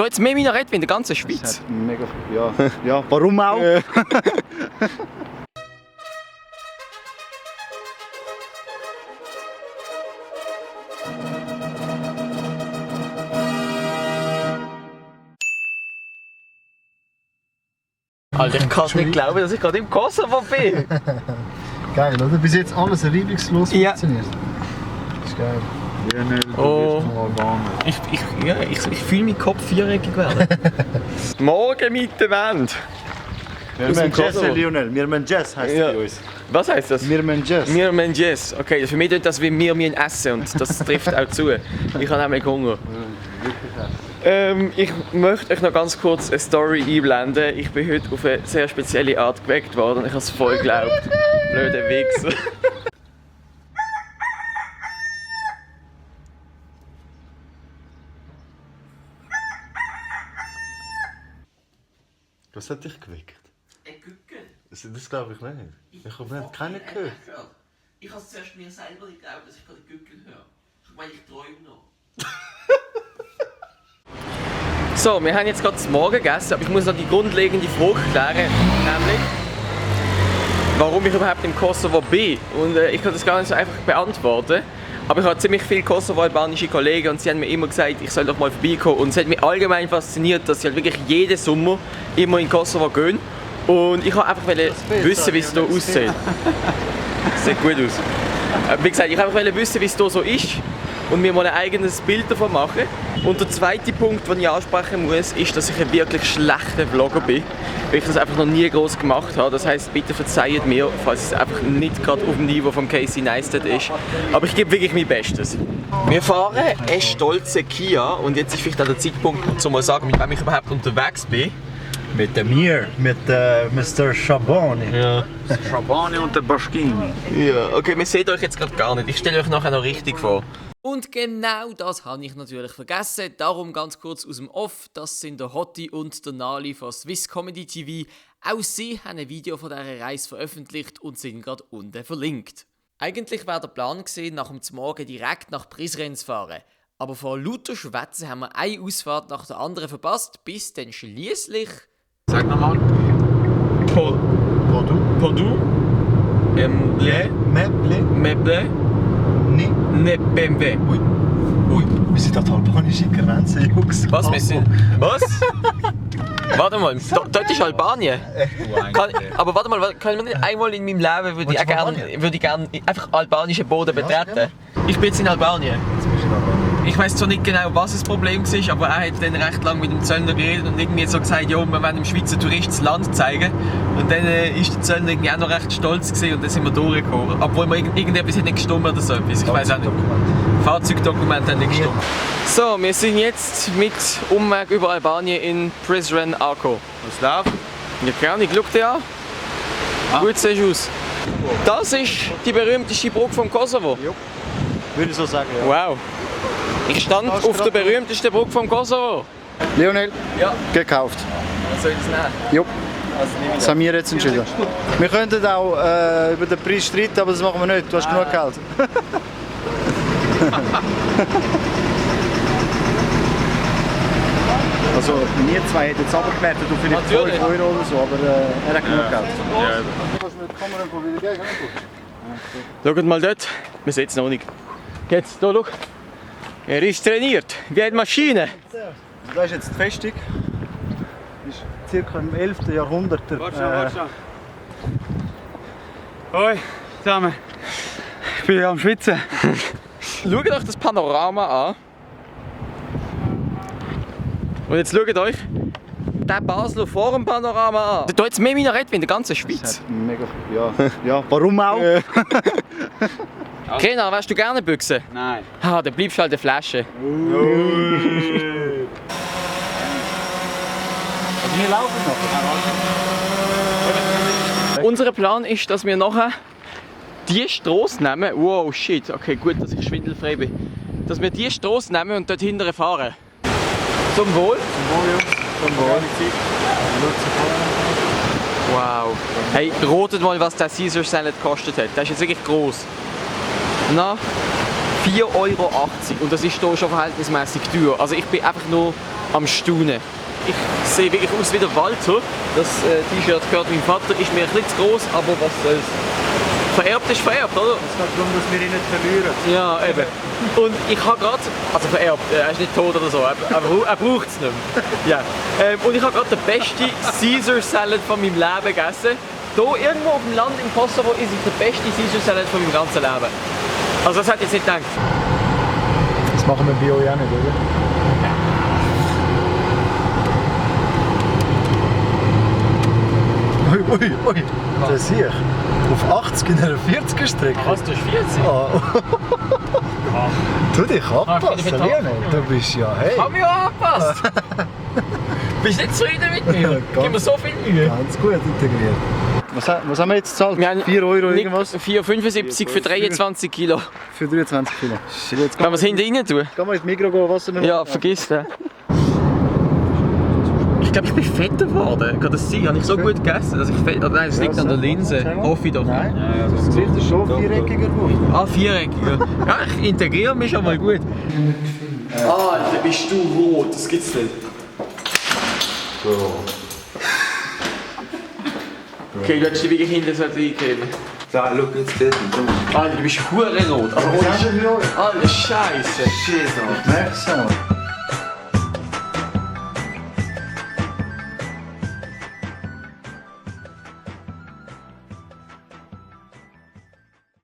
Da jetzt mehr Minarett wie in der ganzen Schweiz. Das hat mega, ja, warum auch? Alter, ich kann es nicht glauben, dass ich gerade im Kosovo bin. Geil, oder? Bis jetzt alles reibungslos funktioniert. Das ist geil. Oh. Ich fühle meinen Kopf viereckig werden. Morgen mit der Band. Wir müssen Jazz, Lionel. Wir müssen Jazz, heisst Ja. bei uns. Was heisst das? Wir müssen Jazz. Wir müssen Jazz. Okay, für mich tut das wie wir müssen essen und das trifft auch zu. Ich habe nämlich Hunger. Ich möchte euch noch ganz kurz eine Story einblenden. Ich bin heute auf eine sehr spezielle Art geweckt worden und ich habe es voll geglaubt. Blöder Wichser. Was hat dich geweckt? Ein Gückel. Das glaube ich nicht. Ich habe nicht keinen gehört. Ich habe es zuerst mir selber nicht geglaubt, dass ich gerade Gückel höre. Ich meine, ich träume noch. So, wir haben jetzt gerade zum Morgen gegessen, aber ich muss noch die grundlegende Frage klären, nämlich warum ich überhaupt im Kosovo bin. Und ich kann das gar nicht so einfach beantworten. Aber ich habe ziemlich viele kosovo-albanische Kollegen und sie haben mir immer gesagt, ich soll doch mal vorbeikommen. Und es hat mich allgemein fasziniert, dass sie halt wirklich jeden Sommer immer in Kosovo gehen. Und ich wollte einfach wissen, wie es hier aussieht. Das sieht gut aus. Wie gesagt, ich wollte einfach wissen, wie es hier so ist und mir mal ein eigenes Bild davon machen. Und der zweite Punkt, den ich ansprechen muss, ist, dass ich ein wirklich schlechter Vlogger bin, weil ich das einfach noch nie groß gemacht habe. Das heisst, bitte verzeiht mir, falls es einfach nicht gerade auf dem Niveau von Casey Neistat ist. Aber ich gebe wirklich mein Bestes. Wir fahren einen stolzen Kia und jetzt ist vielleicht auch der Zeitpunkt, um mal zu sagen, mit wem ich überhaupt unterwegs bin. Mit dem Mir, mit Mr. Shabani. Ja. Shabani und der Baschkini. Ja, okay, wir sehen euch jetzt gerade gar nicht. Ich stelle euch nachher noch richtig vor. Und genau das habe ich natürlich vergessen. Darum ganz kurz aus dem Off. Das sind der Hotti und der Nali von Swiss Comedy TV. Auch sie haben ein Video von dieser Reise veröffentlicht und sind gerade unten verlinkt. Eigentlich wäre der Plan gewesen, nach dem Morgen direkt nach Prizren zu fahren. Aber vor lauter Schwätzen haben wir eine Ausfahrt nach der anderen verpasst, bis dann schliesslich. Sag nochmal. Podu. Meble. Ne BMW. Ui, wir sind an der albanischen Grenze, Jungs. Was? Wir sind. Was? Warte mal, dort ist Albanien. Aber warte mal, kann man nicht einmal in meinem Leben würde ich gerne einfach albanischen Boden betreten? Ich bin jetzt in Albanien. Ich weiss zwar nicht genau, was das Problem war, aber er hat dann recht lange mit dem Zöllner geredet und irgendwie so gesagt, ja, wir wollen dem Schweizer Tourist das Land zeigen. Und dann ist der Zöllner irgendwie auch noch recht stolz gewesen und dann sind wir durchgekommen. Obwohl wir irgendetwas nicht gestimmt oder so etwas. Ich weiss auch nicht. Fahrzeugdokumente haben nicht gestimmt. So, wir sind jetzt mit Umweg über Albanien in Prizren angekommen. Was läuft? Ja, keine Ahnung, schau dir an. Gut siehst du aus. Das ist die berühmteste Brücke vom Kosovo. Ja. Würde ich so sagen, ja. Wow. Ich stand auf der berühmtesten Brücke vom Kosovo. Lionel, Ja. gekauft. Was soll ich das nehmen? Jo, Also nehme ich das haben wir jetzt entschieden. Wir könnten auch über den Preis streiten, aber das machen wir nicht. Du hast genug Geld. Also wir zwei hätten jetzt abgewertet auf vielleicht 5 Natürlich. Euro oder so, aber er hat genug Geld. Schaut mal dort. Wir sehen es noch nicht. Jetzt, hier, schau. Er ist trainiert, wie eine Maschine. Das ist jetzt die Festung. Das ist ca. im 11. Jahrhundert. Hoi, zusammen. Ich bin am Schwitzen. Schaut euch das Panorama an. Und jetzt schaut euch den Basler vor dem Panorama an. Da hat jetzt mehr Minarett wie in der ganzen Schweiz. Mega, ja, warum auch? Kenan, wärst du gerne Büchse? Nein. Ah, dann bleibst du halt eine Flasche. Wir laufen noch. Unser Plan ist, dass wir nachher die Strasse nehmen. Wow, shit. Okay, gut, dass ich schwindelfrei bin. Dass wir die Strasse nehmen und dort hinterher fahren. Zum Wohl. Zum Wohl. Wow. Hey, ratet mal, was der Caesar Salad gekostet hat. Der ist jetzt wirklich gross. Na, 4,80 € und das ist hier schon verhältnismäßig teuer. Also ich bin einfach nur am Staunen. Ich sehe wirklich aus wie der Walter. Das T-Shirt gehört meinem Vater, ist mir ein bisschen zu groß, aber was soll's. Vererbt ist vererbt, oder? Es geht darum, dass wir ihn nicht verlieren. Ja, eben. Und ich habe gerade, also vererbt, er ist nicht tot oder so, er braucht es nicht mehr. Ja. Und ich habe gerade den besten Caesar Salad von meinem Leben gegessen. Hier irgendwo auf dem Land im Kosovo ist es der beste Caesar Salad von meinem ganzen Leben. Also das hätte ich jetzt nicht gedacht. Das machen wir bei euch auch nicht, oder? Ui. Das sehe ich. Auf 80 in einer 40er Strecke. Was, du hast 40? Ah. Tu dich anpassen, Lionel. Du bist ja, hey. Ich habe mich auch angepasst. Bist du nicht zufrieden mit mir? Ja, Gib mir so viel Mühe. Ganz gut integriert. Was haben wir jetzt gezahlt? Wir haben 4 Euro irgendwas? 4,75 für 23 Kilo. Für 23 Kilo. Shit, jetzt Können wir es hinten rein tun? Gehen wir ins Mikro gehen, Wasser nehmen? Ja, vergiss das. Ich glaube, ich bin fetter geworden. Kann das sein? Habe ich so gut gegessen, dass ich fett... Oder nein, das liegt an der Linse. Hoffe ich doch. Nein, das Gesicht ist schon viereckiger geworden. Ah, viereckiger. Ja, ich integriere mich schon mal gut. Alter, bist du rot. Das gibt's nicht. Okay, du hättest dich wirklich hinten eingeben. Ja, schau jetzt dort. Alter, du bist hure rot. Also, Alter, Scheiße. Shit, Alter. Merkst du?